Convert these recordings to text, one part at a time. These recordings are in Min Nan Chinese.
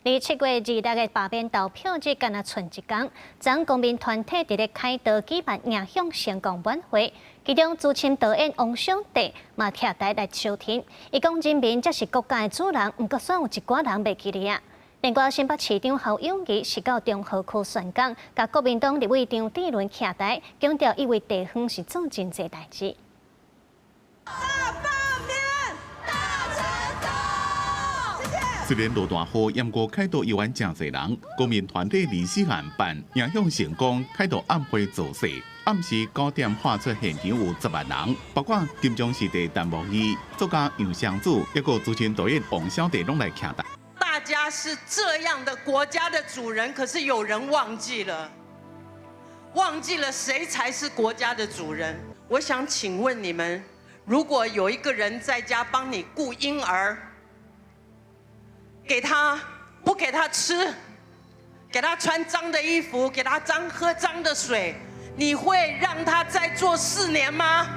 離7月26的罷免投票日，干焦賰一工，昨公民團體佇咧凱道舉辦迎向成功晚會，其中資深導演王小棣嘛徛台來收聽。伊講人民才是國家的主人，毋過煞有一寡人袂記得啊。另外，新北市長侯友宜是到中和區宣講，共國民黨立委張智倫徛台，強調伊為地方是做真濟代誌。大罷免，大成功。雖然落大雨，毋過凱道猶原誠濟人。公民團體李思涵辦迎向成功，凱道暗會造勢。暗時9點喊出現場有10萬人，包括金鐘視帝陳木義、作家楊湘子，抑閣資深導演王小棣攏來徛台。大家是這樣的國家的主人，可是有人忘記了，忘記了誰才是國家的主人。我想請問你們，如果有一個人在家幫你顧嬰兒，給他不給他吃，給他穿髒的衣服，給他髒喝髒的水，你會讓他再做4年嗎？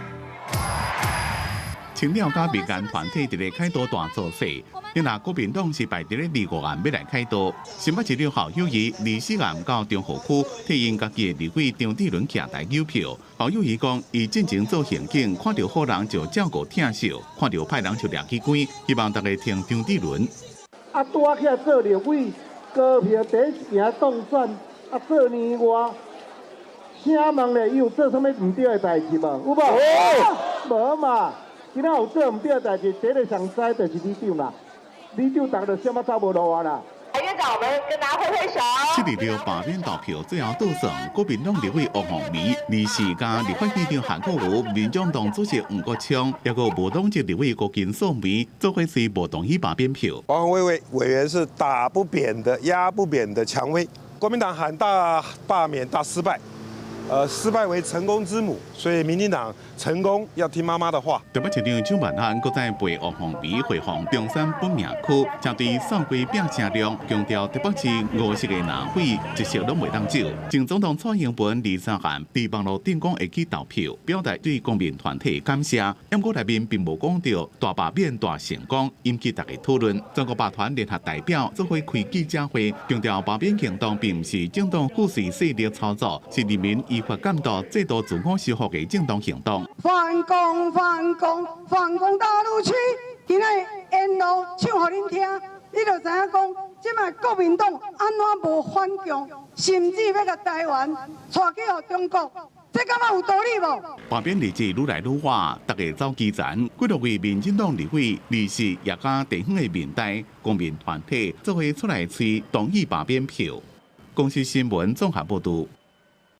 青鳥佮民間團體佇咧凱道大造勢，因為國民黨是排佇咧25號欲來凱道。新北市長侯友宜、李思涵到中和區替𪜶家己的立委張智倫徛台搝票。侯友宜講，伊進前做刑警，看著好人就照顧疼惜，看著歹人就掠去關。希望大家挺張智倫。啊，拄仔起來做立委，高票第一名當選，啊，做年外，請問咧，伊有做啥物毋對的代誌無？有無？無嘛。今仔有做毋對的代誌，第一個上知就是里長啦。里長逐家就小可走無路啊啦。院長，我們跟大家揮揮手。7/26罷免投票最後倒算，國民黨立委王鴻薇、二是佮立法院長韓國瑜、民眾黨主席黃國昌，抑閣無黨籍立委郭金素梅，做伙隨無同意罷免票。王鴻薇委員是打不扁的、壓不扁的薔薇。國民黨喊大罷免大失敗。失敗為成功之母，所以民進黨成功要聽媽媽的話。台北市長蔣萬安閣再陪王鴻薇回訪中山本命區，針對送歸拼聲量，強調台北市50個藍匪一席攏袂當少。前總統蔡英文23號佇網路頂講會去投票，表達對公民團體感謝。毋過內面並無講著大罷免大成功，引起大家討論。全國罷團聯合代表做伙開記者會，強調罷免行動並毋是政黨副隨勢力操作，是人民依法監督制度自我修復的正當行動。反共反共反共大陸去，今仔沿路唱予恁聽，你就知影講，這擺國民黨按怎無反共，甚至欲共台灣帶去予中國，這敢有道理無？罷免日子愈來愈倚，大家走基層，幾多位民進黨立委、理事也佮地方的民代、公民團體做伙出來催同意罷免票。公視新聞綜合報導。